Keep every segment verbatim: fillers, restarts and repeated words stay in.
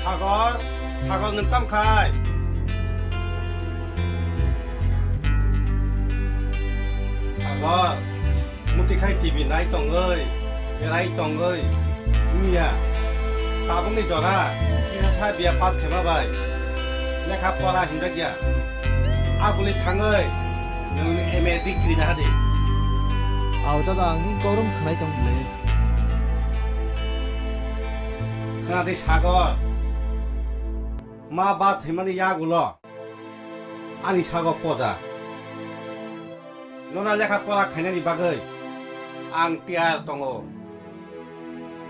Sagor, Sagor, nwng tam khai? Sagor, muti khai T V nai tongoi, berai tongoi, wngya. Tabukni jora kisa sa B A pass khaima bai lekha pora hinjakya. Aguli thangoi nwng M A degree na hadi. Au dada, ang ni gorom khnai tong bwle. Khna di Sagor. Ma ba thwimani yagulo ani sago poja. Nono lekha pora khainani bagwi ang tiyar tongo.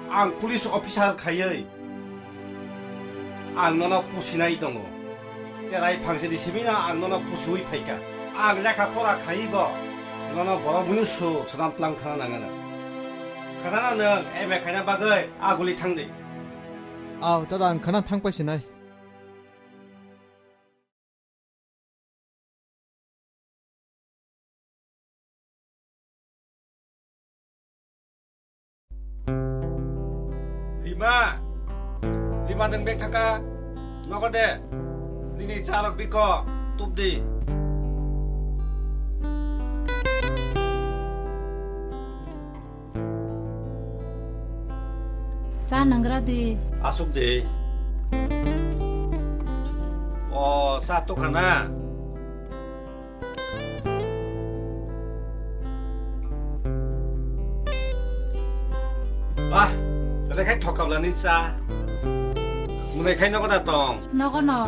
Ang police officer khaiwi ang nono pusinai tongo. Cherai phangsini simino ang nono pusiwi phaikha. Ang lekha pora khaiwi bo nono borok munusu swnam tlang thana nangano. Khana nwng M A khaina bagwi aguli thangdi. Au, dada, ang khana thang paisinai. Rima, Rima, nwng bek thangkha? Nogo de, nini charok biko, tubdi. Cha nanggra di. Asuk di. O, cha tukha na? Bah, belai khai thokap lani cha. Munai khai nogo da tong? Nogo no.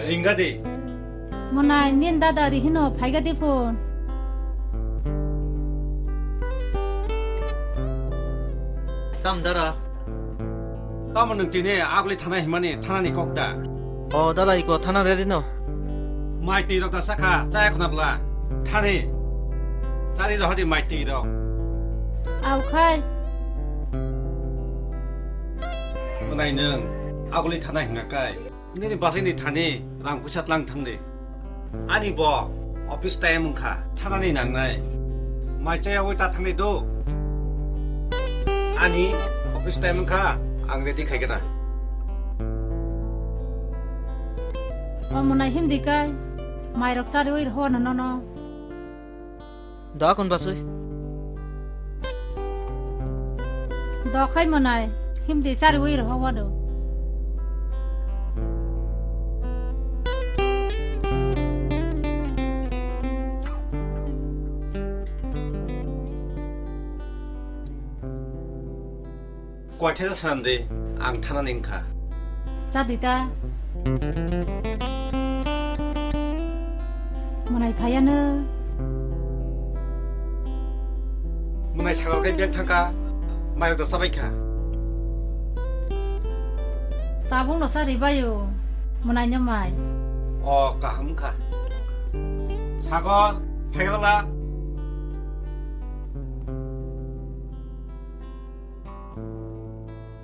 Ringga di. Munai nin dada ri hino phaiga di phun. Tam dara. Tamo nwng tini aguli thana himani thanani kok da? O dada, iko thana ready no. Mai twi rok da sakha, chaya khuna bla. Thani. Chari rohadi mai twi rok. Au khai. Munai nwng aguli thana hinga kai. Nini basai ni thani rang puisa tlang thangdi. Ani bo office time wngkha, thanani nangnai. Mai chayawui ta thangdi do. Ani office time wngkha, ang ready khaigana. O munai himdi kai, mairok chariwi rwhorna nono. Da kon basui. Dokhai monai, himdi chariwi rwha wano. Koithaisa swnam di, ang thanani wngkha. Cha di ta. Mwnai phaiya no. Mwnai sakal khe bag thangkha, mai rok chabai kha. Tabuk no cha ribaio, mwnai no mai. O, kaham kha. Sagor, phaigala.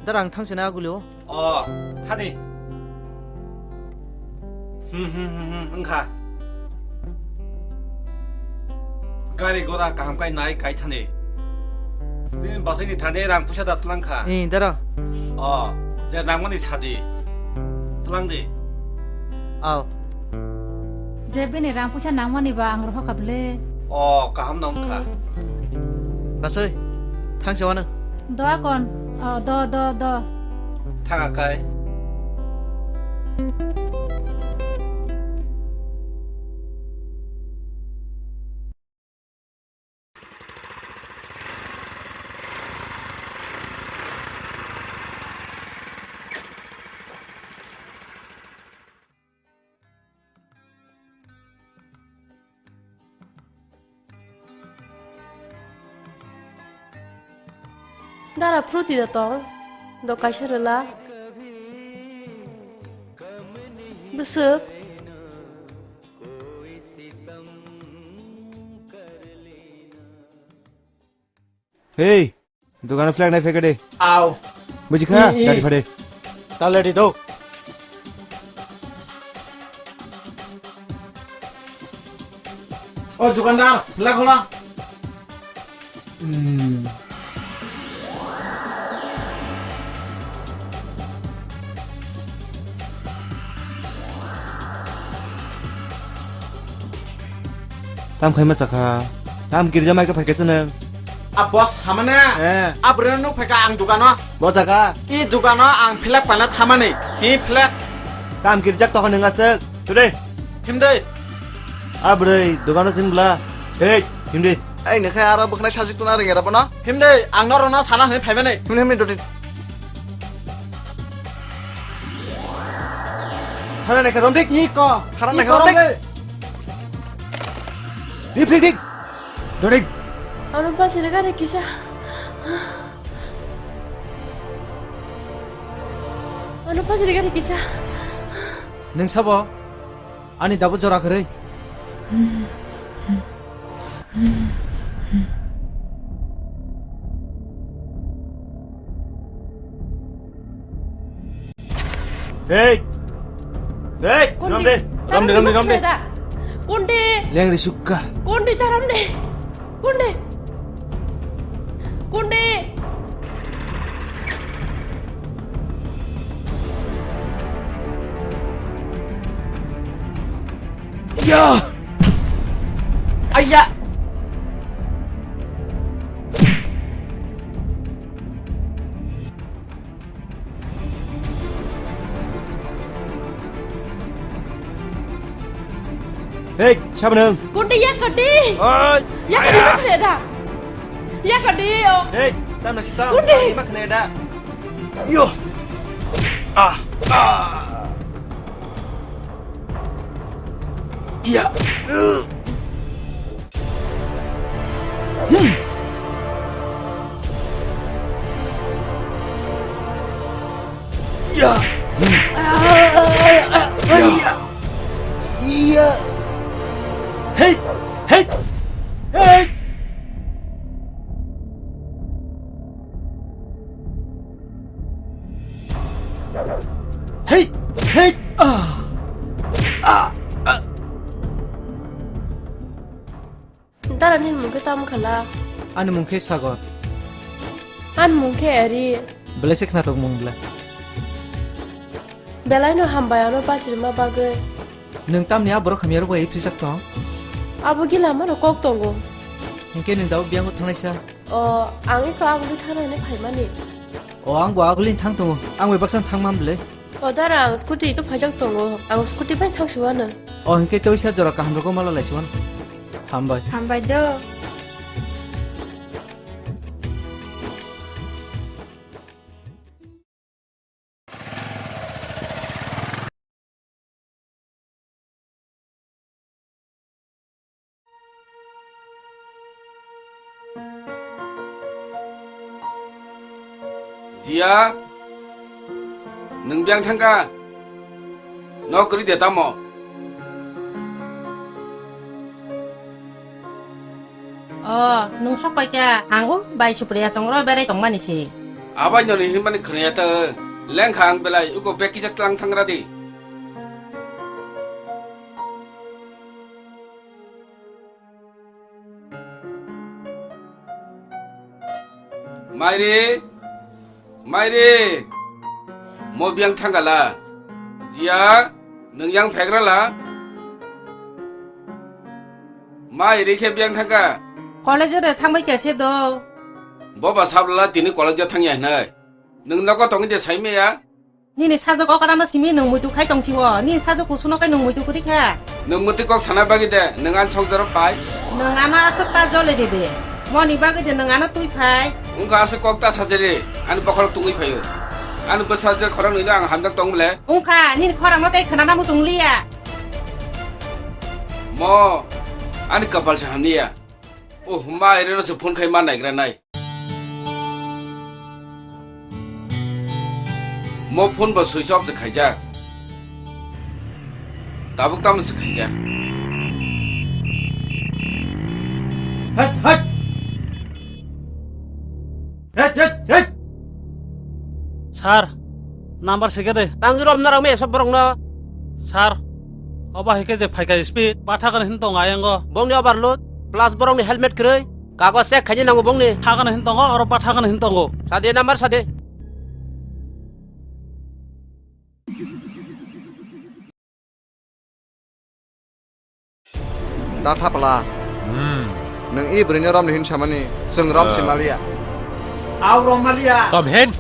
Dara, ang thangsinai agulio. O, thani. Hmm, hmm, hmm, hmm, wngkha. Gari gora kaham kai nai kai thani. Nini basai ni thani rang puisa da tlang kha. Ni, dara. O, je nangmani sadi. Tlang di. Ao. Je bini rang puisa nangmani ba ang rohor kha bwle. O, kaham no wngkha. Basai, thangse wano. Do akon. O, do, do, do. Thang akai. Dara Fruity da tong, do kaisa rwla. Bwswk. Hey, dukano flag nai phaikha de. Aw. Buji kha, i, i. Gari phade. Tale di do. O dukandar, flag hola. Hmm. Tam khaima chakha. Tam girja mai khe phaikhe chwng. A boss samane. Eh. A bwrwino nuk phaikha ang dukano. Bo jaga. I dukano ang flag paina thamani. Hi flag? Tam girjak tokha nwng aswk. Today. Himdai. A bwrwi dukano sin bla. Hey, himdi. Ai nokhe aro bwkhnai sajik tuna ring era bono. Himdai, ang norokno sana hwnwi phaimani. Himni himni doti. Thana naikha romdik. Iko. Thana naikha romdik. Dik dik dik. Dodik. Ano pasiri gari kisa. Ano pasiri gari kisa. Neng sabo? Ani dabu jora kwrwi. Hey! Hey! Ramde! Ramde, ramde, ramde. Konde? Lengri sukka. Konde ta ramde? Konde? Konde? Ya! Aya! Hey, siapa nang? Konde ya kadi. Oi. Ya kadi ma kena da. Ya kadi yo. Hey, tang nasi tang. Konde. Ini ma kena da. Yo. Ah, ah. Iya. Hmm. Iya. Hmm. Iya. Iya. Hei, hei, hei. Hei, hei. Ah. Ah. Ah. Dara, nini mung khe tamo khala? Ani mung khe Sagor. Ani mung khe Eri. Belai se khna tok mung bla. Belai no hambai ano pasirma bagwi. Nwng tamni a borok hamya rok bai phrijak tong? Abo gila mano kok tongo. Hinkhe nwng dao biyang o thangnai sa? O, ang eko aguli thana hwnwi phaimani. O, ang bo aguli thang tongo. Ang bai baksa thang man bwle. O dara, ang scooty eko phaijak tongo. Ang scooty bai thang siwano. O, hinkhe tei sa jora kaham rogo mala lai siwano. Hambai. Hambai do. Dia, nwng biyang thangkha? Nok kwrwi de tamo? O, nwng sok pai kha, ang o bai Supriya chwng oro berai tongmani se. Abai noni hinmani khwnaya ta, lengkha ang belai, uko bag kisa tlang thangra di. Mairi, Mairi, mo biyang thangkhala? Jia, nwng yang phegrala? Mairi khe biyang thangkha? College-o de thangbai kha se do. Boba sablala tini college-o thangya hinwi. Nwng nogo tongwi de saimaya? Nini sajwk okra no simi nwng muitu khai tong si o. Nini sajwk kusuno khe nwng muitu kwrwi kha. Nwng mwtwi kok sana bagwi de nwng ani songjarok pai? Nwng ano aswk ta jole di de. Moni bagwi de nwng ano twi phai. Wngkha aswk kok ta sajari, ani bokhorok tungwi phaio. Ani bwsajwk khoroknwi no ang hamjak tong bwle. Wngkha nini khorang no tei khwnana muchung liya. Mo, ani kapal se hamliya. Oh, ma, ere no se phone khai ma naigra nai. Mo phone bo switch off se khaijak. Tabuk tamo se khaijak. Hat, hat. Hat, hat, hat. Sir, number sike de. Tang rom na rang me sob borok no. Sir, oba hike je phaika speed, ba thakana hin tong ayango. Bongni overload, plus borokni helmet kwrwi. Kagoj check khaina nango bongni. Thakana hin tongo, oro ba thakana hin tongo. Sade number sade. Da thapla. Hmm. Nwng i bwrwino romni hin samani, chwng rom Ah. simaliya. Au romaliya. Tom hen.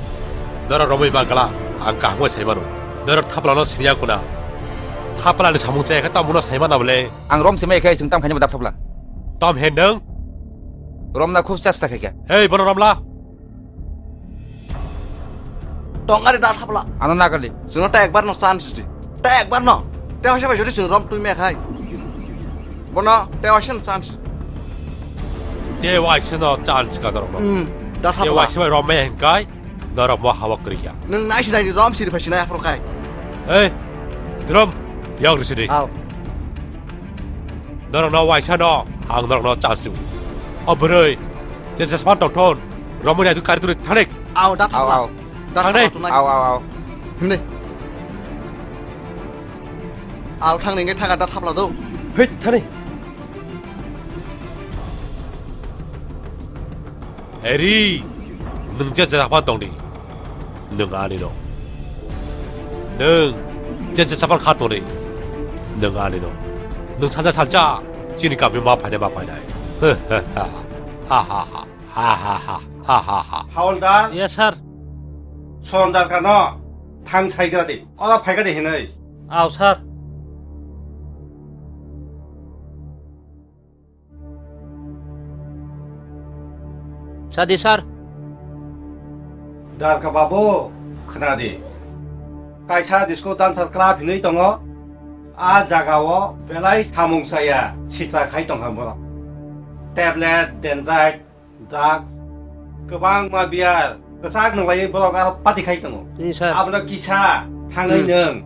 Norok romwi bagala, ang kahmo saimano. Norok thaplano siniya kuna. Thaplani samung chaya khe tomungno saimana bole. Ang rom simai khe chwng tam khainai bo da thapla. Tom hen nwng. Romna khub chas ta khaikha. Hei, bono romla. Tongari da thapla. Ano nagarli. Chwngno ta ekbar no chance di. Ta ekbar no. Te hoisa bai jodi chwng rom twi me khai. Bono te hoisa no chance. Te waisa no chance ka norok no. Hmm, da thapla. Te waisa bai rom me hen kai. Norok mo hawa kwrwi kha. Nwng nai sinai rom siri phai sinai aphro khai. Ei, drum, yok risi di. Au. Norok no waisa no, ang norok no chance di. O bwrwi, je je span tong thon, romwi nai tu kari turi thanik. Au, da Au, thapla. Au. Da Thang thapla dei. Tunai. Au, au, au. Himni. Au, thang nengke thaga da thapla do. Hei, thani. Eri, nwng je je span tong di. Nwng ani no. Nwng je je span kha tong di. Nwng ani no. Nwng salsa salsa, chini kami ma phainai ma phainai. Ha ha ha. Ha ha ha. Ha ha ha. Ha ha ha. Hawaldar. Yes, sir. Sondar kano thang saigra di. Ora phaiga di hinai. Au, sir. Sadi, sir. Darka babu, khna di. Kaisa disco dancer club hinwi tongo. A jagao belai samung saya sitra khai tongkha borok. Tablet, dendrite, drugs, kwbangma beer kwchak nwnglaiwi borok aro party khai tongo. Ni sir. Abono kisa thangwi Hmm. nwng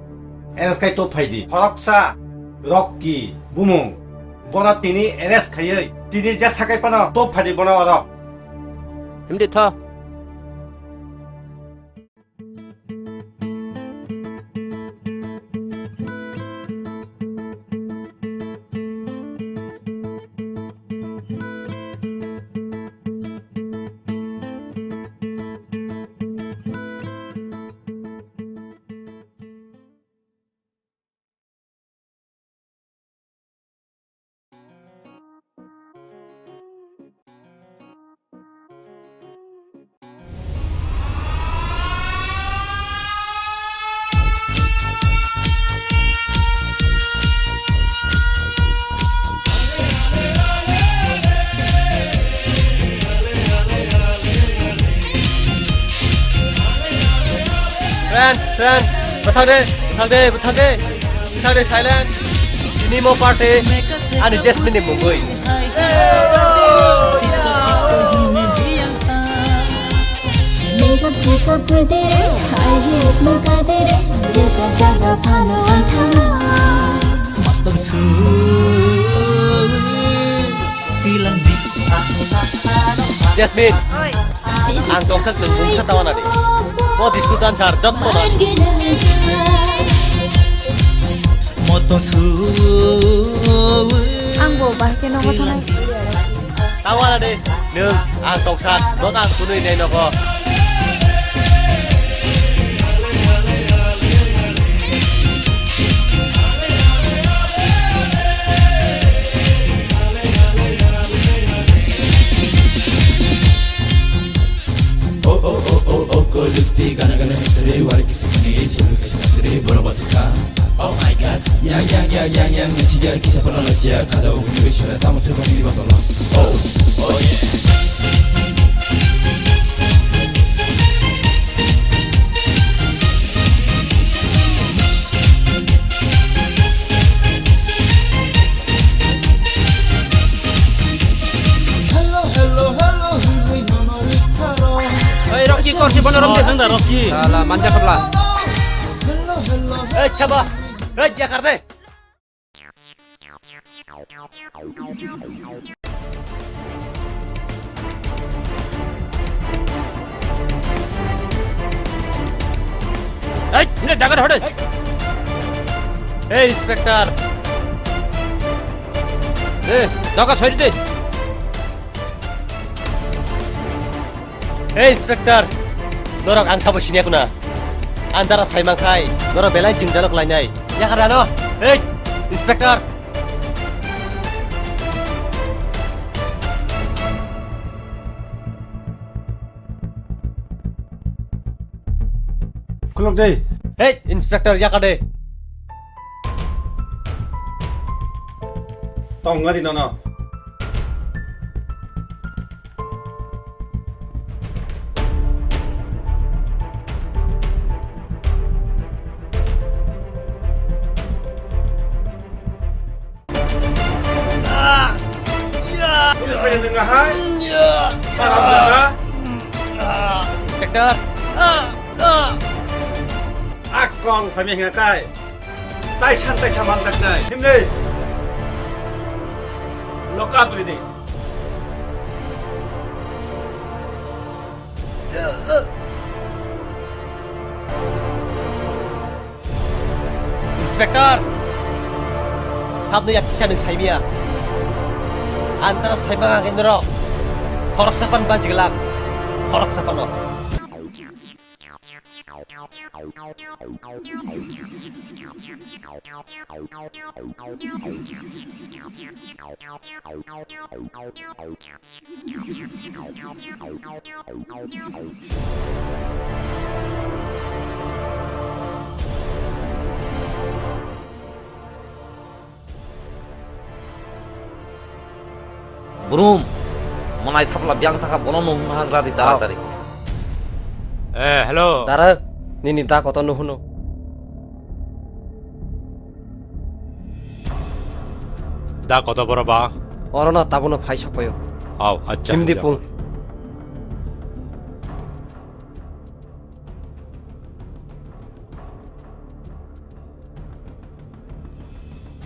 arrest khai top phaidi. Khoroksa Rocky bumung. Bono tini arrest khaiwi tini je sakai phano top phaidi bono oro. Himdi tho. Friend, friend, bwthang de, bwthang de, bwthang de, bwthang de, silent. Tini mo party, ani Jasmine ni mungwi. Makeup, makeup, kurdere, high heels, nukadere, jesa jaga phano athana. Matam su, tilang di. Jasmine, ang tongsa nwng mungsa tawana di. Mo disco dancer dot ko na. Ang bo bahai khe nogo thanai. Tawana di, nwng ang tongsa, bo ang kunui nei nogo. Oh, oh, oh, oh, oh, ko lukti gana gana history, wari kisi kani, chulu kisi kani, boro basika. Oh my God, yang, yang, yang, yang, yang, mesiga kisa pala lasia, kada ugni bisura, tamu se bani di batala. Oh, oh yeah. Hello, hello, hello, hinwi nono rikha rong. Oi, Rocky, korsi bono romde sangda, Rocky. Sala, manja kapla. Hello, hello, hello. Ei, chaba. Ei, dia kar de. Ei, ini dagar hode. Ei, Inspector. Ei, dagar sori de. Ei, Inspector. Norok ang sabo siniya kuna. Andara saimang khai. Norok belai jingjalok lainai. Yakar ano. Ei, Inspector. Dei. Hey, Inspector, yaka de. Tong ngari nono. Police bai nung ahai. Malam jaga. Inspector. Akong kami hinga kai. Tai san tai saman tak nai. Himni. Lock up ini. Inspector! Sabni yak kisa nung saimia. Antara saimang ang indro. Khoroksa pan banjiglang. Khoroksa pano. Brum, manai thapla biang thaka bono no hwnna hagra di taratari. Eh, hello. Dara, nini da koto no hwno. Da koto boro ba? Orono tabono phai sokoyo. Au, acha. Himdi acha. Pung.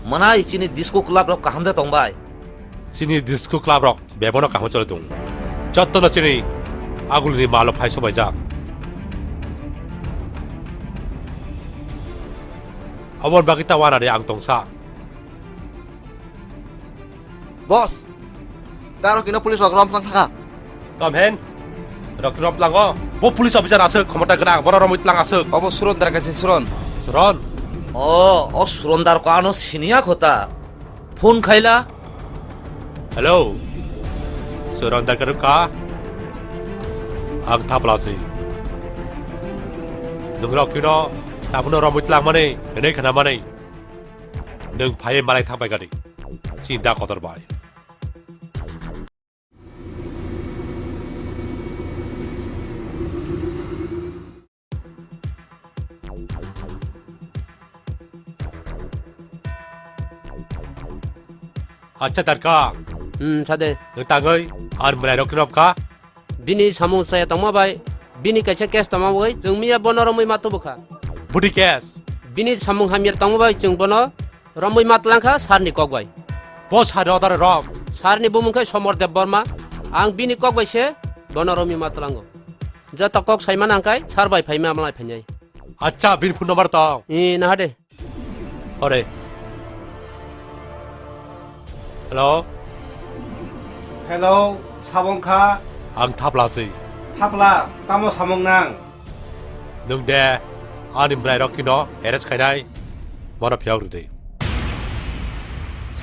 Manai chini disco club rok kaham de tongbai. Chini disco club rok bebono kaham chole tong. Jottono chini agulini malo phai sobaijak. Abon bagwi ta wanani ang tongsa. Boss, darok ino police rok rom tang thaka. Kam hen? Rok rom tlango. Bo police officer aswk, khomota gwnang, bono romwi tlang aswk. Obo Suron dar kaisa Suron. Suron? O, o Suron dar ko ano siniya khota. Phone khaila. Hello. Suron dar ka? Ang thapla si. Nung rok kino, tabuno romwi tlang mani, hwnwi khna mani. Nwng phaiwi malai thang bai gadi. Chinta kotor bai. Acha darka. Hmm, sade. Nwng tangwi ar mwrai rok kino kha? Bini samung chaya tongma bai, bini kaisa case tongma bai, chwng miya bono romwi ma tubu kha. Budi case? Bini samung hamya tongma bai, chwng bono romwi ma tlang kha sir ni kok bai. Bo sir ni order rom? Sir ni bumung khe Somor Deb Borma. Ang bini kok bai se bono romwi ma tlango. Joto kok sai ma nang kai sir bai phai ma malai phainai. Acha, bini phone number tong? Ee, naha de. Hore. Hello? Hello, samung kha? Ang thapla si. Thapla, tamo samung nang? Nwng de ani mwrai rok kino arrest khainai, bono phiyok rwdi.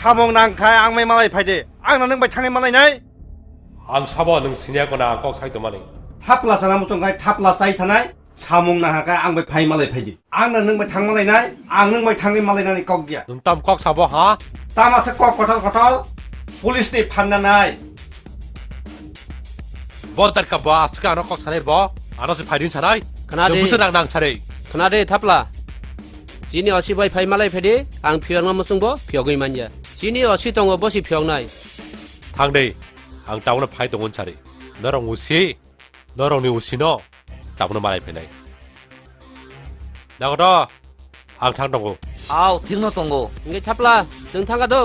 Samung nang khai ang mai malai phai de. Ang no nwng bai thangwi malai nai? Ang sabo nwng siniya kona kok sai tongmani. Thapla sana muchung khai thapla chai thanai. Samung naha khe ang bai phai malai phai di. Ang no nwng bai thang malai nai, ang nwng bai thangwi malai nani kok ya. Nwng tam kok sabo ha? Tama se kok kothol kothol, police ni phanna nai. Bo tar ka bo, aswk ano kok sanai bo, ano se phai rin sanai. Khna di. Nwng bwswk nang nang sanai. Khna di thapla. Chini osi bai phai malai phai di, ang phiyokna muchung bo phiyogwi manya. Chini osi tongo bo si phiyoknai. Thang de, ang taono phai tongo sari. Norok usi. Norokni usino tabuno malai phainai. Dagoto, ang thang tongo. Au, thikno tongo. Hingke thapla, chwng thangka do.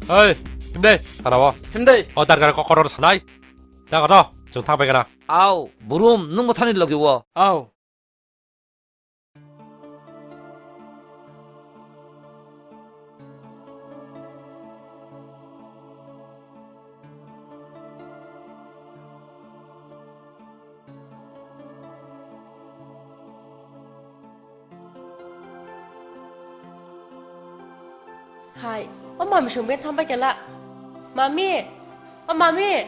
Hei, himde, thanao. Himde. O dargar kokoror sanai. Dagoto, chwng thang paigana. Au, burum, nwng bo thani logi o. Au. Hai, o mami song be thang bai kela. Mami, o mami.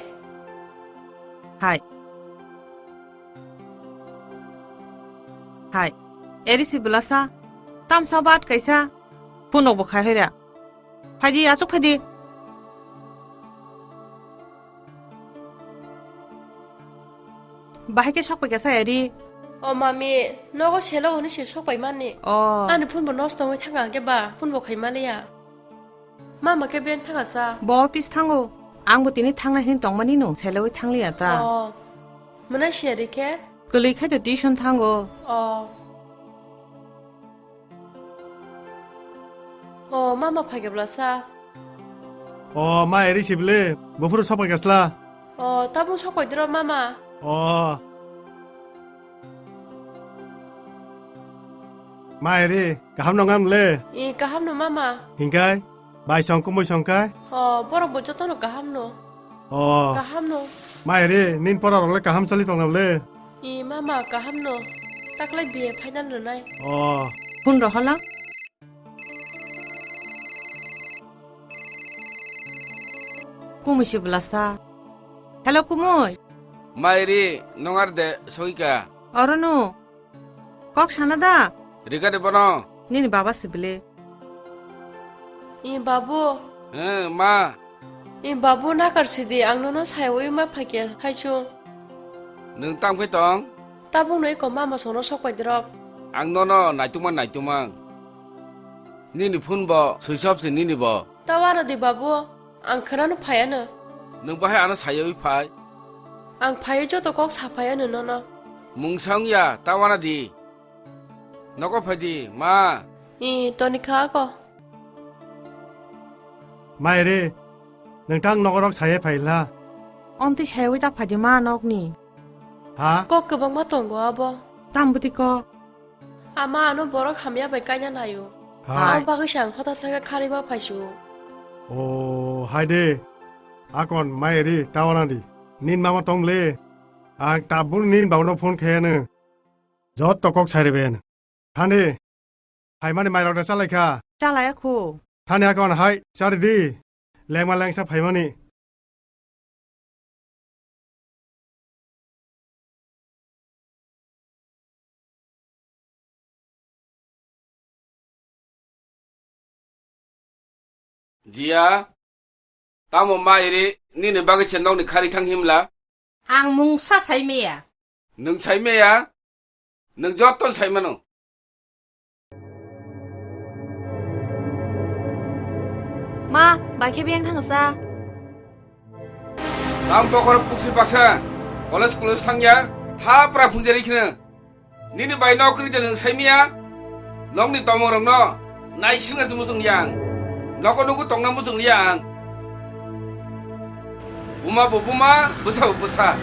Hai, Hai. Eri si bwlasa. Tamsa bat kaisa. Phone rok bo khai hoira. Phaidi, achuk phaidi. Bahai khe sok pai kasa eri. O mami, nogo selo hwnwi se sok pai mani. O. Ani phone bo nosto wngwi thangkha hwnkhe ba, phone bo khai maliya. Mama khe beng thangkha sa. Bo office thango. Ang bo tini thangnai hwnwi tongmani no, selo wi thangliya ta. O. Mwnai se eri khe? Kwlwi khai to tuition thango. O. O, mama phaikhe bwlasa. O, ma eri sibile, buphuru sok pai kasla. O, tabuk sok pai diro, mama. O. Ma eri, kaham no ngam le? I, kaham no, mama. Hinkai? Bai song kumui song kai? O, borok bo jotono kaham no. O. Kaham no. Ma eri, nin pora rok le kaham chali tong le? I mama kaham no. Taklai B A final rwnai. O. Phone rw hala. Kumui se bwlasa. Hello, kumui. Ma eri, nong ar de, sogika. Oro no. Kok sana da? Rika de bono. Nini baba sibile. I babu. He, ma. I babu nakar sidi, ang nono sayawi ma phaikya khaichu. Nwng tang phai tong? Tabuk no eko mama sono sok pai drop. Ang nono naitukma naitukma. Nini phone bo switch off se nini bo. Tawano di babu. Ang khwnano phaiano. Nwng bahai ano sayawi phai? Ang phaiwi joto kok saphaiano nono. Mungsa wngya, ta wana di. Nogo phaidi, ma. I, toni kha ako. Mai re, nwng tang nogorok saye phaila. Omtwi sayawi ta phaidi ma nokni. Ha? Kok kwbangma tongo abo. Tam bwtwi kok. Ama ano borok hamya bai kaina naio. Hai. Ang bagwi se ang hota chaka kharwi ma phaisu. O, hai de. Akon mai ri tawana di. Nin mama tong le. Ang tabun nin babuno phone khayano. Jotto kok sai reben. Thani. Phaimani mairok da chalai kha. Chalai kho. Thani akon hai chari di. Lengma lengsa phaimani. Jiya, tamo mairi nini bagwi se nokni khari thang himla? Ang mungsa sai meya. Nwng sai meya? Nwng joto sai mano. Ma, bai khe biyang thangsa. Tam bokhorok puksi baksa, college college thangya, thapra phungjari kheno. Nini bai nokri de nwng saimiya? Nokni tomorokno naisingna se muchung liya ang. Nogo nugo tongna muchung liya ang. Buma bo buma, bwsa bo bwsa.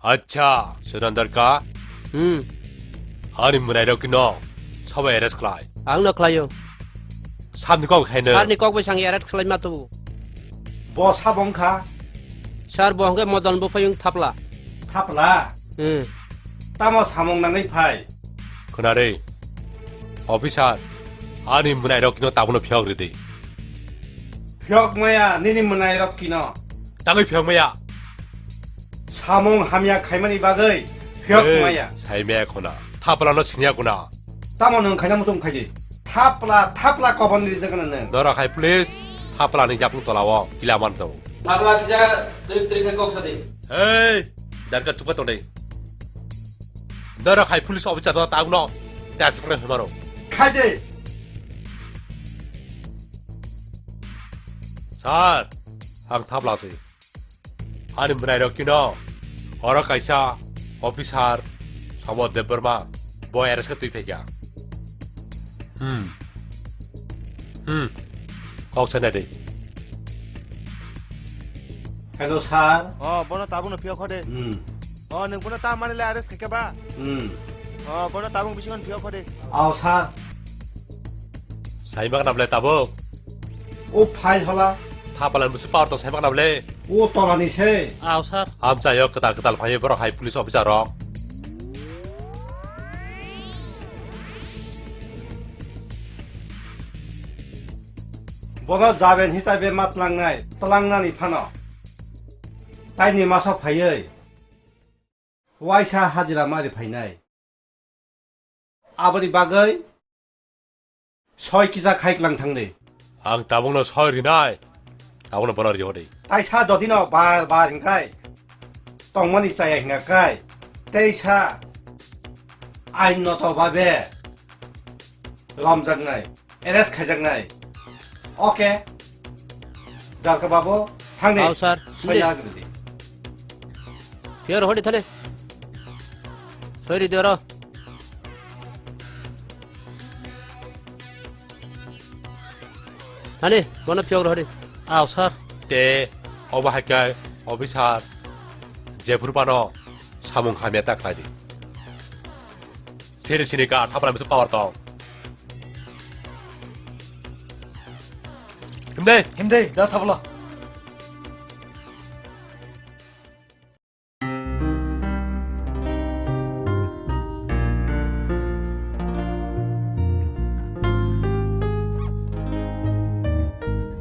Acha, Sunandarka. Hmm. Ani mwnairokno sabo arrest khlai. Angno khlaio. Sabni kok haino. Sarni kok bai sangi arrest khlai ma tubu. Bo sabo wngkha? Sar bo hwnkhe Modon buphayung Thapla. Thapla? Hmm. Tamo samung nangwi phai? Khwnarwi. Officer, ani mwnairokno tabukno phiyok rwdi. Phiyok maya nini mwnairok kino. Tangwi phiyok maya? Samung hamya khaimani bagwi phiyok maya. Saimaya khuna. Thaplano siniya khuna. Tamo nwng khaina muchung khaidi. Thapla, thapla kobon di jagana nwng. Dora khai police, thaplani yapung tolao kila man tong. Thapla kisa trik trik khai kok sadi. Hey, darka chukpa tongdai. Dora khai police officer no tagno. Tes kore hemaro. Khaidi. Sir, ang thapla si. Ani mwnairok kino oro kaisa officer Samod Debbarma bo arrest khe twi phaikha. Hmm. Hmm. Kok sanai de. Hello, sir. Oh, bono tabukno phiyok kho de. Hmm. Oh, nwng bono ta mani le arrest khaikha ba? Hmm. Oh, bono tabuk bisingon phiyok kho de. Aw, sir. Saima kana ble tabuk? O phai hola. Khapalan busi power tong sai makna bole. O tolani se. Aw, sir. Amchaio kwtal kwtal phaiwi borok hai police officer rok. Bono jaben hisabe matlangnai, tlangnani phano. Taini masa phaiwi. Waisa hajira mari phainai. Aboni bagwi soi kisa khaiklang thangdi. Ang tabukno soi rinai. Tabukno bono rio di. Taisa jodino bar bar hingkai tongmani chaya hinga kai. Teisa ain noto babe romjaknai. Arrest khaijaknai. Okay. Jalka babu, thangdi. Aw, sir. Soya gidi. Pior hodi thale. Soi ri doro. Thani, bono pior hodi. Aw, sir. Te, obo hai khe, officer, jephuru pano samung hamya ta khlai di. Sini sini ka thapra misa power tong. Himde. Himde, da thapla.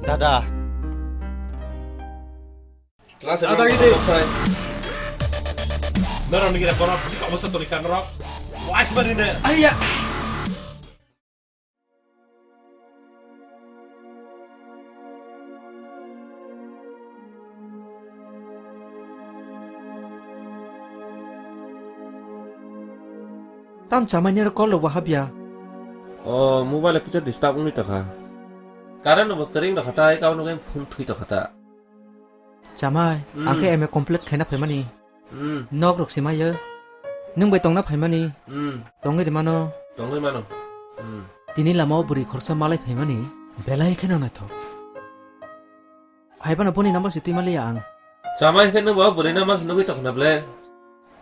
Dada. Class ada gidi. Norok ni gira kono budi obostha toni kan norok. Wais mani ne. Aiya. Tam chamai ni aro call rok bo habya. O mobile kisa disturb wngwi tongkha. Current bo kwrwng rokha tai, kabono khe phone thwi tongkha ta. Chamai, hmm, ang khe M A complete khaina phaimani. Hmm. Nok rok se maiyo. Nwng bai tongna phaimani. Hmm. Tongwi rimano. Tongwi mano. Hmm. Tini lama o bwrwi khoroksa malai phaimani. Belai kheno naithok. Hai phano boni number se twi manliya ang. Chamai khe nwng bo bwrwi number se nugwi tongkhna ble.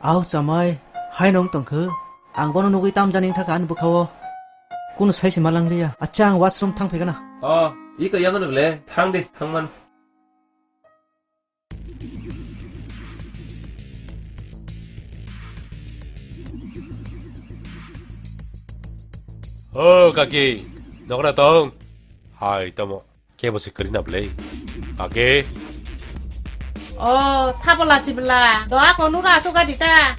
Au chamai, hai nong tongkhe. Ang bono nugwi tamjani thaka ani bwkhao. Kunu sai se malangliya. Acha ang washroom thang phaikana. O, iko yang ble. Thang de, thang man. O kaki, nokra tong? Hai tamo, kebo se kwrwi na bwlai? Kaki? O, thapola sibla, doa konu ra chuka dita.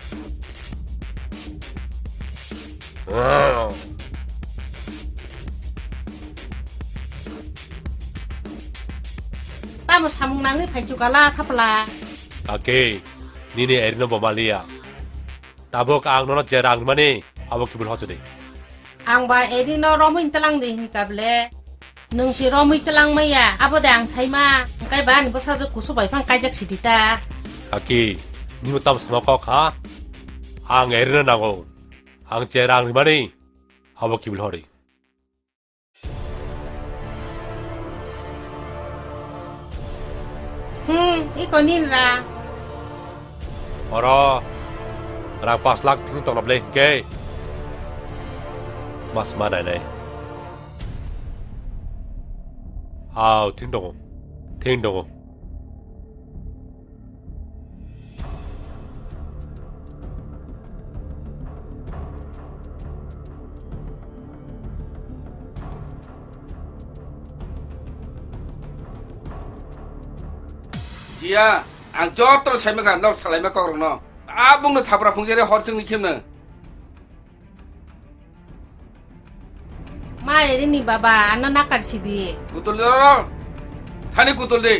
Tamo samung nangni phai chukala thapla. Ake, nini erino bo maliya. Tabuk ang nono je rang mani, abo kibul hochodi. Ang ba erino romwi telang di hinka ble. Nwng si romwi telang maya, abo de ang saima. Hingkai ba ani bwsajwk kusu bai phang kaijak sidi ta. Kaki, nimo tamo sama kok ha? Ang erino nango. Ang je rang mani, abo kibul hori. Hmm, iko nin ra. Oro, rang pas lakh thing tongna ble hingke. Mas ma nai nai. Au, thing tongo. Thing tongo. Iya, ang joto saimaka nok salaima kokrokno. Abungno thapra phungjari hor chwngni khemno. Ma erini baba, ano nakar sidi. Kutul di oro. Thani kutul di.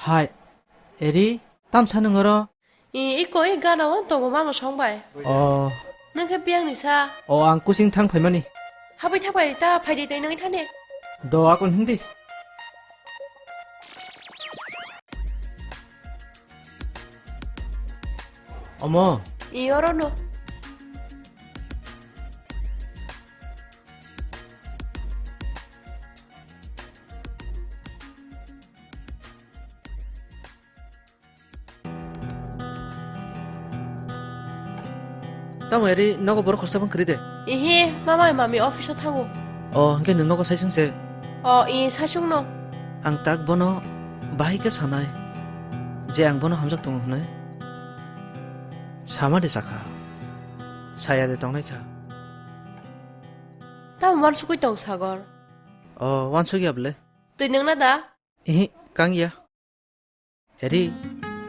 Hai, Eri, tam sa nung oro? I, iko i gana o tongo mama song bai. O. Nung khe biyang ni sa? O, ang kusing thang phaimani. Habai thak bai ta phai di tei nung thani. Do akon hindi. Omo. I oro no. Tamo eri nogo borok khorsa bang kwrwi de? Ihi, mama mami office o thango. O, hwnkhe nwng nogo saisung se? O, i saisung no. Ang tak bono bahai khe sanai je ang bono hamjak tongo hwnwi. Sama de sakha. Saya de tongnai kha. Tamo wansugwi tong Sagor? O, wansuk ya bwle. Twi nungna da? Ihi, kang ya. Eri,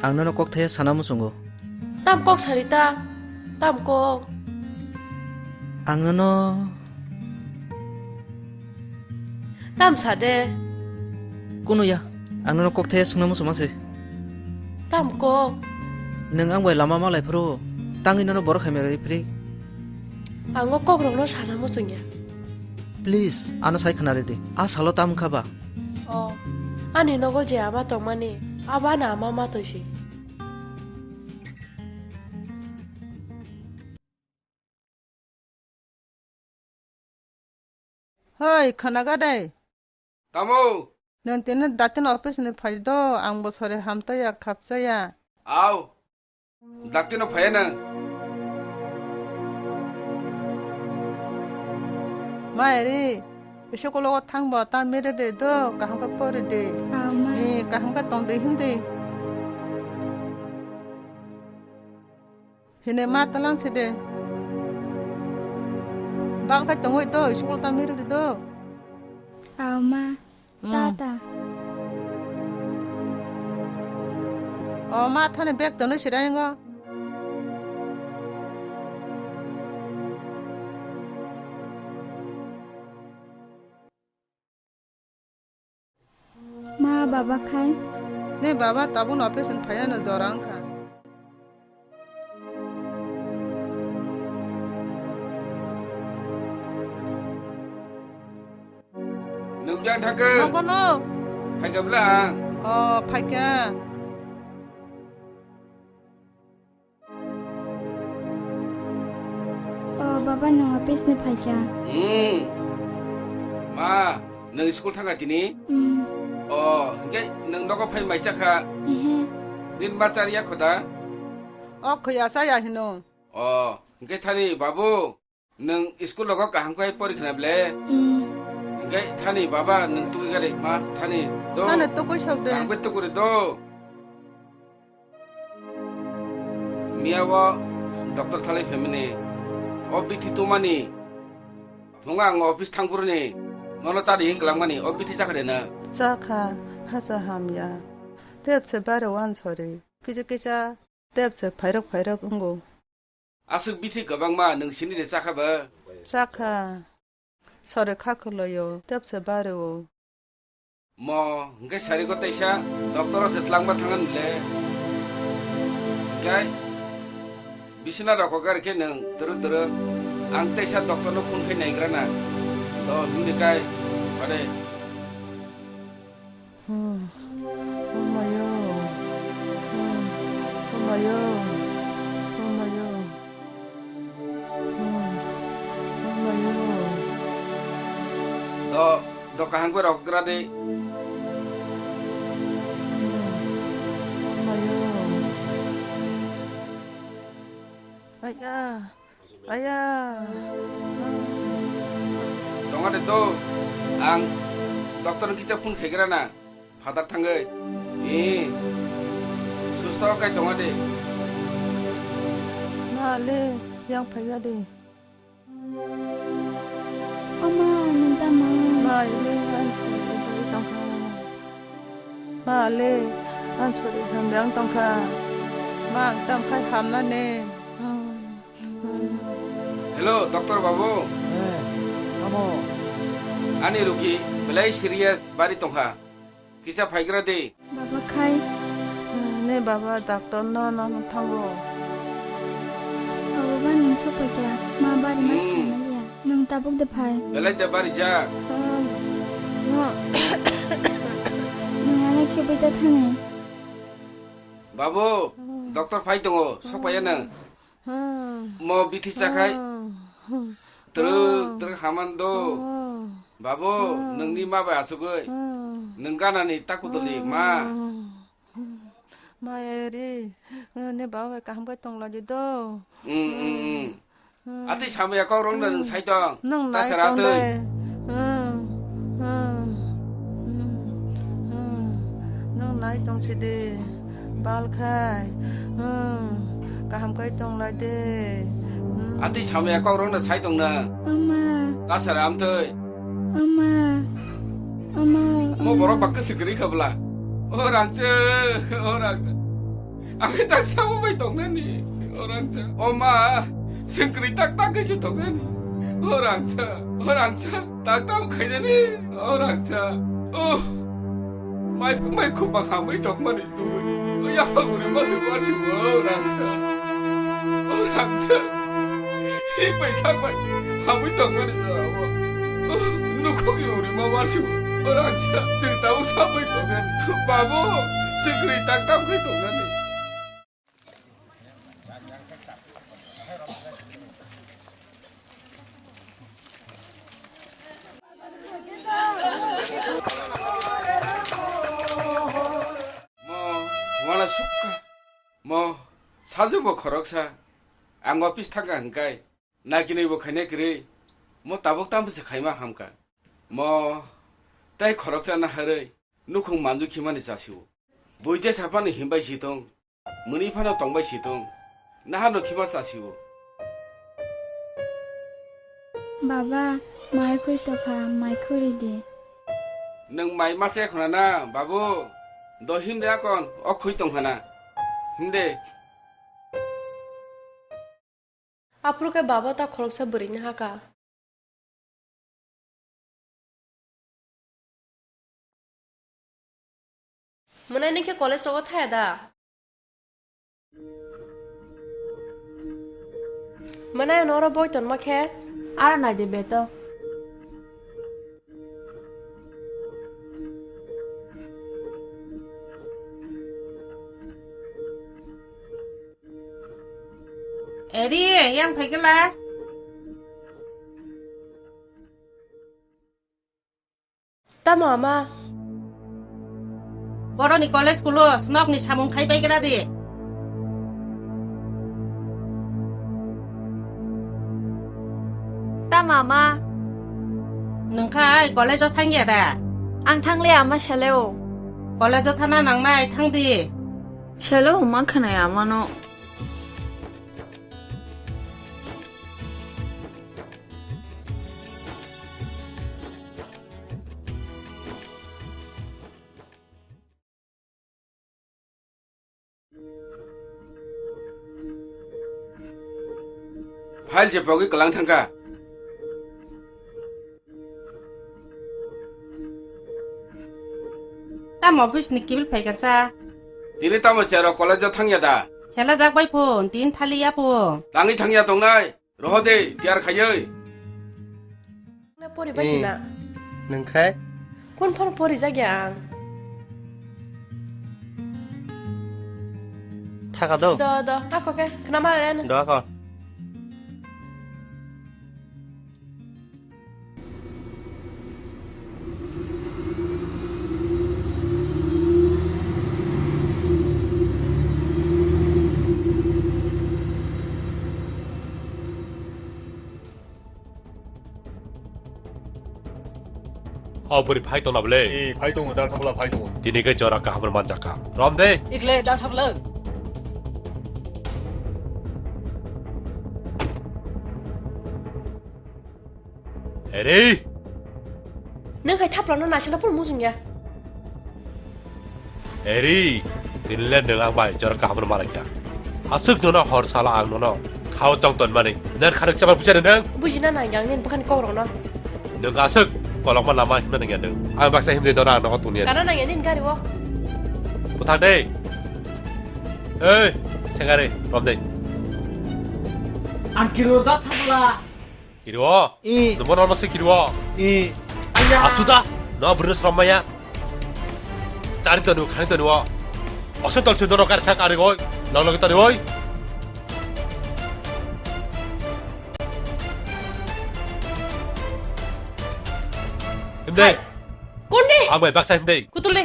ang nono kok thaya sana muchungo. Tam kok sari ta? Tam kok? Ang nono. Tam sa de. Kunu ya, ang nono kok thaya sungna muchuma se. Tam kok? Nwng ang bai lama malai phuru, tangwi nono borok hamya rwi phri. Ang o kok rokno sana muchung ya. Please, ano sai khna ridi. A salo tam wngkha ba? O, ani nogo je ama tongmani, abo ani ama ma toisi. Hoi, khwnaga dai? Tamo? Nwng tini dakti ni office ni phai do, ang bo sori hamtaya, khapchaya. Au. Dakti no phaiya na? Ma eri, school o thang bo ta mere de do, kaham khe pori de. Aw, ma. Ni kaham khe tong de him de. Hine ma talang se de. Bal khe tongoi do, school ta mere de do. Aw, ma. Mm. Tata. O ma thani bag tonwi siraingo. Ma baba khai? Ne baba tabun office ni phaiya no jora wngkha. Nwng biyang thangkhe? Nogo no. Phaikha bwla ang? O, phaikha. O, baba, nwng office ni phaikha? Hmm. Ma, nwng school thangkha tini? Hmm. O, hwnkhe nwng nogo phai mai chakha? Ehe. Nini ma chariya kho da? O, khoi ya chaya hino. O, hwnkhe thani babu, nwng school rogo kaham khe pori khna ble? Hmm. Hwnkhe thani baba nwng tugwi gari ma thani do. Thani tugwi sok de. Kaham khe tugwi do. Miya o doctor thalai phaimani, o bithi tumani, phungo ang office thangphuruni, nono chadi hing kwlangmani, o bithi chakha de na? Chakha, hacha hamya. Tep se bare wan sori, kisa kisa tep se phairok phairok wngo. Aswk bithi kwbangma nwng sini de chakha ba? Chakha. Sori kha khwlaio, tep se bare o. Mo, hwnkhe sarigo teisa doctor o se tlangma thangan le. Hwnkhe bisina rok kok gari khe nwng twrwk twrwk. Ang teisa doctor no phone khai naigra na. To himni kai, ade. Hmm. Oh my God. Hmm. Oh my God. Oh my God. Hmm. Oh my God. Do, do kaham khe rok gra de. Hmm. Oh my God. Aya. Aya. Tonga de do. Ang doctor ni kisa phone khegra na. Father thangwi. E. Susto kai tonga de. Ma le, yang phaiya de. Oma, nung tamo? Ma le, ang sori hamya tongkha. Ma le, ang sori hamya tongkha. Ma ang tam khai hamna ne. Hello, doctor babu. Eh, tamo? Ani rugi belai serious bari tongkha. Kisa phaigra de. Baba khai. Ne baba, doctor no, no, no thango. O baba, nwng sokphaikha, ma bari ma Hmm. Swkang maliya. Nwng tabuk de phai. Belai de bari jak. Hmm. Nwng alai khe bui ta thani. Babu, Hmm. Doctor phai tongo, sokpaiya nwng. Hmm. Mo bithi chakhai. Hmm. Twrwk, hmm, twrwk haman do. Hmm. Babu, hmm, nwngni ma bai asugwi. Hmm. Nwng ganani takuduli ma. Hmm. Ma eri, ne baba bai kaham khe tongla di do. Hmm, hmm, hmm. Hmm. Atwi samaya kok rwngno nwng sai tong. Nwng nai tong dai. Tasara atwi. Hmm. Hmm. Hmm. Hmm. Nwng nai tong sidi. Bal khai. Hmm. Kaham khai tong lai de. Hmm. Atwi samaya kok rwngno sai tong na. Ama. Tasara amtwi. Ama. Ama. Mo borok ba kwswk kwrwi kha bwla. O rangchak, o rangchak. Ang tak samo bai tongnani. O rangchak. O ma, chwng kwrwi tak tak khe se tongnani. O rangchak, o rangchak. Tak tamo khainani, o rangchak. O, mai, mai khuma hamwi tongmani twi. O yaphang uri masa warsi o rangchak. O rangchak. Hi pai sak bai hamwi tongmani jora o. O, nukhung uri ma warsi o rangchak. Chwng tamo sabai tongnani. Babu, chwng kwrwi tak tam khai tongnani. Mo, wala sukha. Mo, sajwk bo khoroksa. Ang office thangkha hwnkhai. Nakinwi bo khaina kwrwi. Mo tabuk tamo se khaima hamkha. Mo, tei khoroksa naharwi. Nukhung manju khimani chasio. Buija saphano himbai si tong, mwnwi phano tongbai si tong, nahano khima chasio. Baba, mai khwi tokha, mai khwi ridi. Nwng mai ma che khna na, babu? Do himde akon, o khwi tong khna. Himde. Aphuru khe baba ta khoroksa bwrwini haka. Mwnai nini khe college rogo thaya da? Mwnai ano oro boi tonma khe? Aro nai de beto. Eri, yang phaikala? Tamo ama? Boroni college kulos, nokni samung khai bai gra di. Tamo ama? Nwng khai college o thangya da? Ang thangliya ama, sele o. College o thana nangnai, thang di. Sele o ma khwnai ama no. File se pogwi kwlang thangkha. Tamo office ni kibil phaikha sa? Tini tamo chero college o thangya da? Sela jak bai phun, tin thali ya phun. Tangwi thangya tongnai. Roho de, tiyar khaiwi. Na pori bai Eh, hina. Nwng khai? Kun phano pori jagya ang. Thaka do? Do, do. Ako ke, khna ma ren. Do ako. Hao bwrwi phai tongna bwle? Eh, phai tongo, da thapla phai tongo. Tini khe jora kaham rw manjakha. Rom de. Ikle, da thapla. Eri! Nwng hai thaplano naisingno phano muchungya. Eri! Tinile nwng ang bai jora kaham rw malaikha. Aswk nono hor sala ang nono khao chong tonmani. Nang khanuk chama buchari nwng? Bujina nangya ang nini bwkhani kokrokno. Nwng aswk Kolokma lama himna nangya nung. Ang baksa himde dora ang nogo tungya. Kana nangya nini gari o? Buthang de. Ei, sengare, rom de. Ang kiro da thabla. Kiro? I. Nomo norma se kiro? I. Aya. Asuda, no brus romaya. Chari tonu, khani tonu o. Ose tol se doro kar sa kari goi. Log log toni oi. Himde. Hai. Konde? Ang bai baksa himde. Kutul de.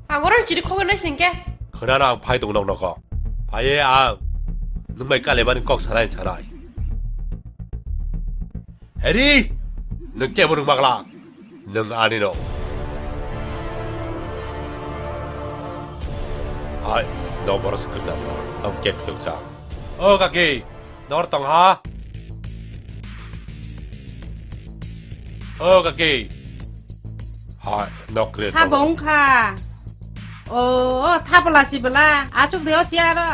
Ang oro chiri khogor nai singke. Khwnano ang phai tong nok noko. Phaiye ang. Nwng bai kale bani kok sarai sarai. Heri. Nwng kebo nwng magla. Nwng ani no. Hai. No boros khwnna. Tam kep khwsa. O kaki. Nor tong ha? O kaki. Hai, nok re. Sabo wngkha. O, o, thapla sibla. Achuk de o chair o.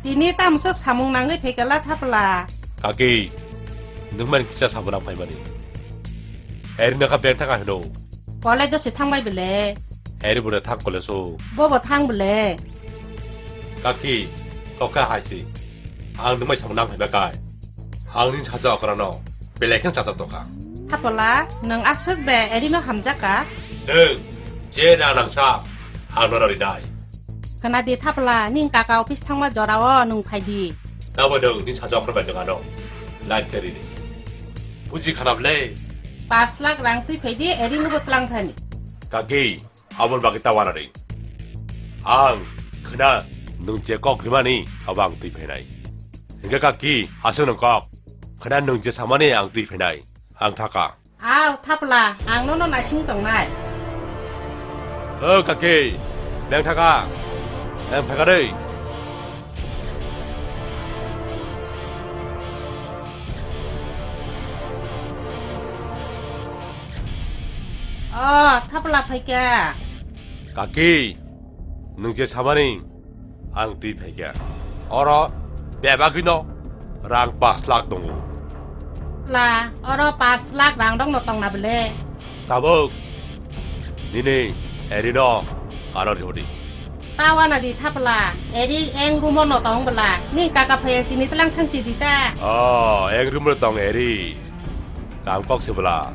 Tini tamsok samung nangwi phaikala thapla. Kaki. Nwng mani kisa samung nang phaimani. Eri nokha beng thaka hino. College o se thangbai bele. Eri bwrwi thang college o. Bobo thang bele. Kaki, toka haisi. Ang nwng bai samung nang phaiba kai. Ang nini saja okrano belai khe chajak tokha. Thapla, nwng aswk de eri no hamjaka? Nwng je rang nangsa, ang nono rinai. Khna di thapla, nini kaka office thangma jora o nwng phai di. Tabo nwng nini saja okra bai nwng ano line khe rini. Buji khana bwle. Pas lakh rang twi phai di, eri no bo tlang thani. Kaki, Aboni bagwi ta uanani. Ang khna nwng je kok rimani abo ang twi phainai. Hingke kaki, aswk nwng kok. Khna nwng je samani ang twi phainai. Ang thaka. Aw, thapla, ang nono naising tongnai. O kaki, beng thaka. Beng phaika dei. O, thapla phaikha. Kaki, nwng je samani ang twi phaikha. Oro bebagwino rang pas lakh tongo. La, oro pas lakh rang rokno tongna bwle. Tabuk, nini erino ano rihordi. Ta uanadi thapla, eri eng rumo no tong bwla, ni kaka phaiya sini tlang thang chidi ta. O, eng rumo tong eri. Kam kok se bwla.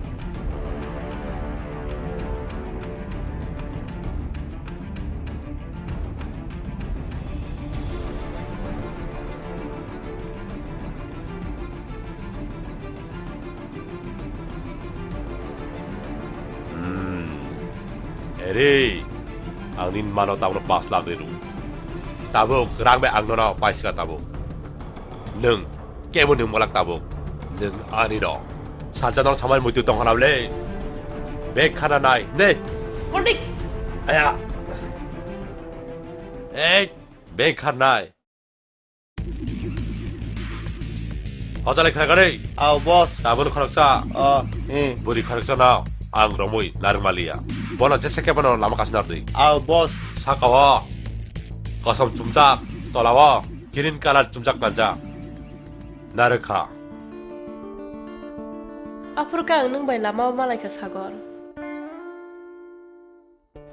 Hmm. Eri, ang nini mano tabukno pas lakh ri rw. Tabuk rang bai ang nono paisika tabuk. Nwng kebo nwng mwlak tabuk. Nwng ani no. Salsa dong samai muitu tong hana le. Bek khana nai ne. Kordik. Aya. Ei, bek khana nai. Hojalai khna gari. Aw, boss. Tabun khoroksa. Oh, eh. Buri khoroksa no ang romwi narwk maliya. Bono jesa khe bono lama kasinardi. Aw, boss. Saka o kosom chumjak, tola o green colour chumjak kanjak. Narwk kha. Aphuru khe ang nwng bai lama o malaikha, Sagor.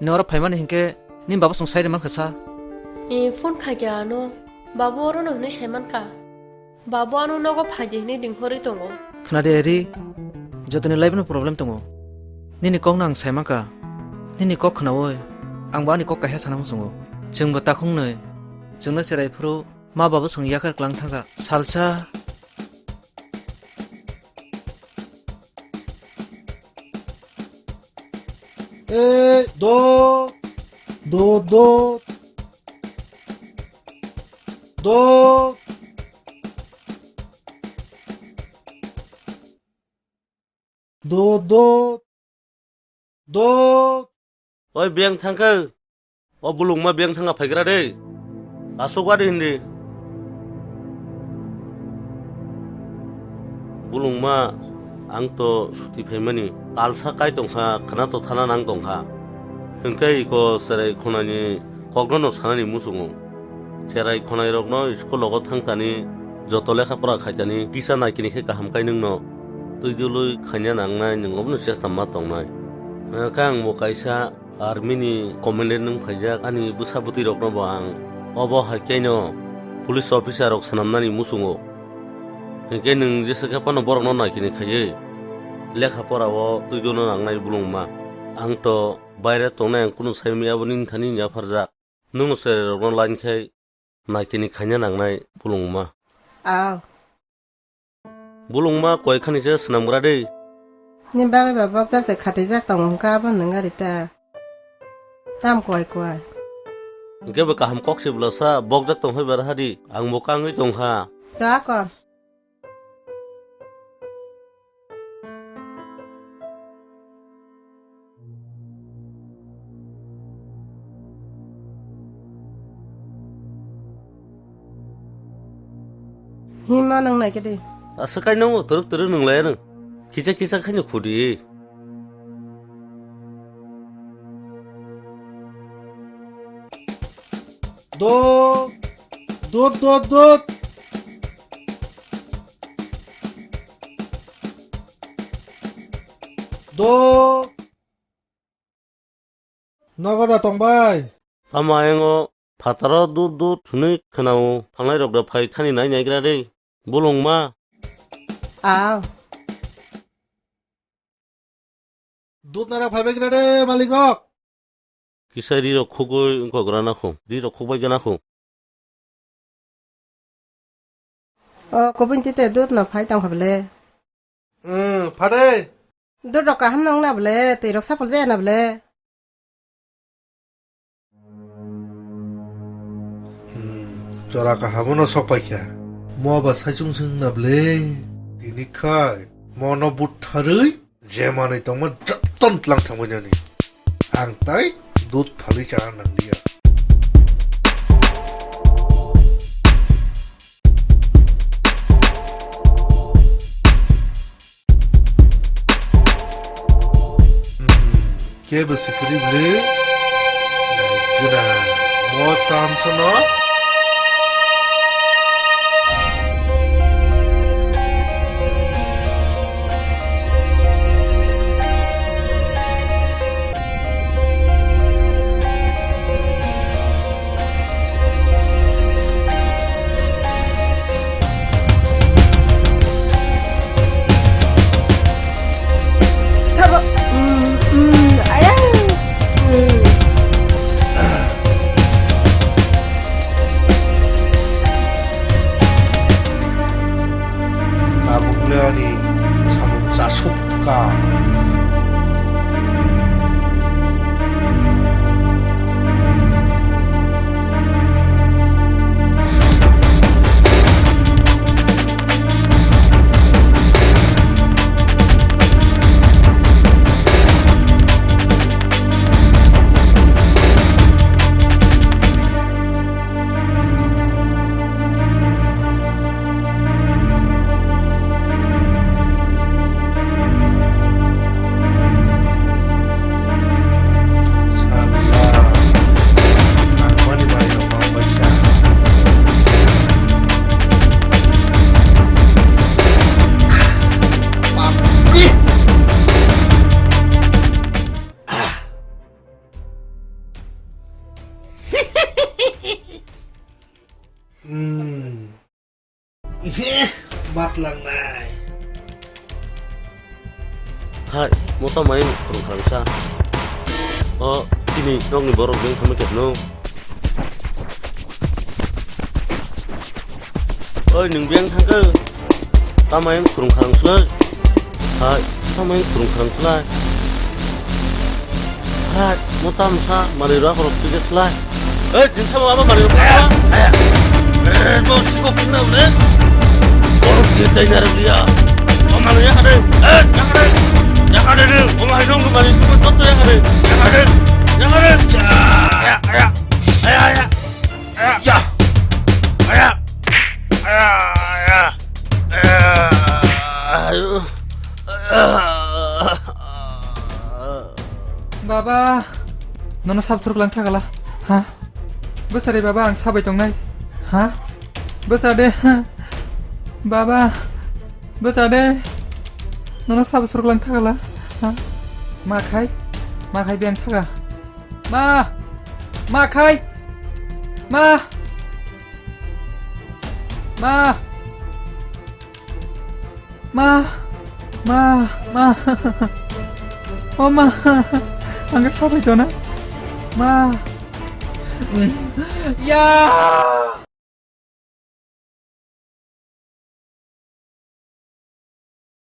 Nini oro phaimani hinkhe nini baba chwng sai rwmankha sa? E, phone khaikha ano. Babu orono hwnwi saimankha. Babu ano nogo phaidi hwnwi lingkhorwi tongo. Khwnadi Eri, jotoni life-no problem tongo. Nini kokno ang saimankha. Nini kok khnaui angbo ani kok kaisa sana muchungo. Chwngbo takhungnwi chwngno cherai phuru ma babu chwng yakhar klang thangkha. Salsa. Ei, do, do, do, do, do, do, do. Oi, beng thangkha. O bulungma beng thangkha phaigra de. Asuk wadi hindi. Bulungma, ang to suti phaimani. Talsa kai tongkha, khna to thana nang tongkha. Hwnkhe iko cherai khonani kokno no sanani muchungo. Cherai khonai rokno school logo thangtani joto lekha pora khaitani kisa naikini khe kaham kai nwngno twi dului khaina nangnai, nwng obono chesta ma tongnai. Eh, khe ang bo kaisa army ni commandant wng phaijak, ani bwsa bwtwi rokno bo ang obo hai khe no police officer rok swnamnani muchungo. Hinkhe nwng jesa khe phano borokno naikini khaiwi lekha pora o twi dulno nangnai bulungma. Ang to baire tongnai, ang kunu sai manya, abo nini thani wngya pharjak. Nwngno cherai rokno line khai naikini khaina nangnai bulungma. Aw. Bulungma koi khani se swnamgra de. Ni bagwi ba bokjak se khatijak tongo hwnkha abo nwng ari ta. Tam koi koi. Hwnkhe bo kaham kok se bwlasa bokjak tong phai bar hari, ang bo kangwi tongkha. To akon. Hima nang nai kedi. Asa kai nang turuk turuk nang lai nang. Kisa kisa khai no khudi. Do, do, do, do. Do. Nogo da tong bai. Tamo ayang o phataro dut dut hwnwi khwnao, thangnai rok da phai thani nai naigra de. Bulungma. Aw. Dut nara phai bai gra de, malik rok. Kisa ri rok khugwi wngkok gra na khu, ri rok khugbai gana khu. O, kubun tite dut no phai tong kha bele. Hmm, phade. Dut rok kaham nang na bele, twi rok sapul jaya na bele. Hmm, jora kaham no sok pai kha. Mo ba saichung sing na bele. Tini khai, mo no but tharwi. Je manwi tongma joto tlang thangbainani. Ang tai dut phalwi chana nangliya. Hmm, kebo sikiri bwle. Naigwna. Mo chance no. Sabo, mm, mm, ayah. Mm. Tabukle ani samung chasukka. Hmm. Ihe, matlangnai. Hai, mota main khurung kharangsa. O, tini nokni borok beng khamwi khe no. Oi, nwng beng thangkhe. Tamain khurung kharangsa. Hai, tamain khurung kharangsa lai. Hai, mo tam sa, mari rok rok tijak lai. Eh, jin sama apa mari rok apa? Eh, eh, eh, mo siko kena le. Borok dia tai narok dia. Mo mari ya kade. Eh, ya kade. Ya kade de. Mo mari dong mari siko toto ya kade. Ya kade. Ya kade. Ya, ya. Ya, ya. Ya. Ya. Ya. Ya. Ya. Ya. Baba, nono sab thuruk lang thagala, ha? Bwsa de baba, ang sabai tongnai, ha? Bwsa de, ha? Baba, bwcha de. Nono sabo sorok lang thagala. Ha? Ma khai? Ma khai beng thaga. Ma! Ma khai! Ma! Ma! Ma! Ma! Ma! O ma! Ang sabai dona. Ma! Ya!